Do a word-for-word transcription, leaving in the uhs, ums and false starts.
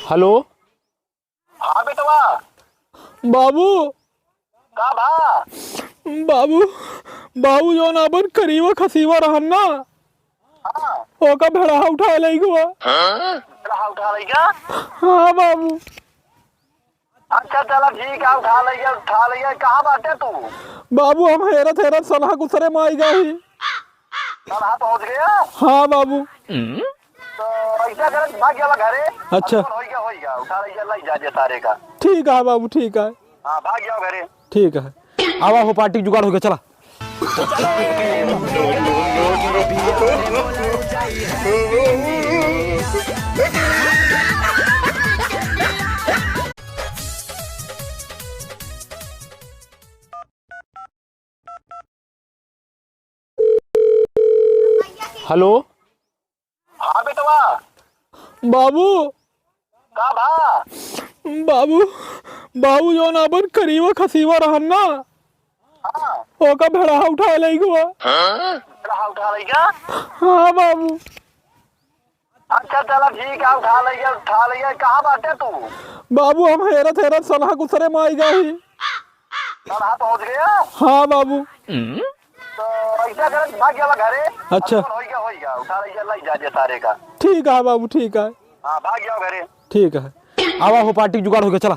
हेलो। हाँ बेटवा। बाबू। का भा? बाबू, बाबू जौन अपन करीबा खसीबा रहन ना, हाँ। ओका भेड़हा उठाए लइ गवा। भेड़हा उठा लइ गवा? हाँ बाबू। अच्छा चला ठीक है, उठा लइ गवा, उठा लइ गवा। कहाँ बाटे तू? बाबू हम हेरत हेरत सलहा कुसरे मा आइ गवा ही। सलहा पहुँच गवा? हाँ बाबू। तो ऐसा कर, भाग गवा घरे। अच्छा। अब होइ गवा, होइ गवा, उठा लइ गवा, लइ जा जे सारे का। ठीक है बाबू, ठीक है। हाँ, भाग गवा घरे। ठीक है, आवा हो, पार्टी के जुगाड़ होइ गवा, चला। हेलो। हाँ बेटवा। बाबू। का भा? बाबू, बाबू जौन अपन करीबा खसीबा रहन ना, हाँ। ओका भेड़हा उठाए लइ गवा। भेड़हा उठा लइ गवा? हाँ बाबू। अच्छा चला ठीक है, उठा लइ गवा, उठा लइ गवा। कहाँ बाटे तू? बाबू हम हेरत हेरत सलहा कुसरे मा आइ गवा ही। सलहा पहुँच गवा? हाँ बाबू। तो ऐसा कर, भाग गवा घरे। अच्छा। अब होइ गवा, होइ गवा, उठा लइ गवा, लइ जा जे सारे का। ठीक है बाबू, ठीक है। हाँ, भाग गवा घरे। ठीक है, आवा हो, पार्टी के जुगाड़ होइ गवा, चला।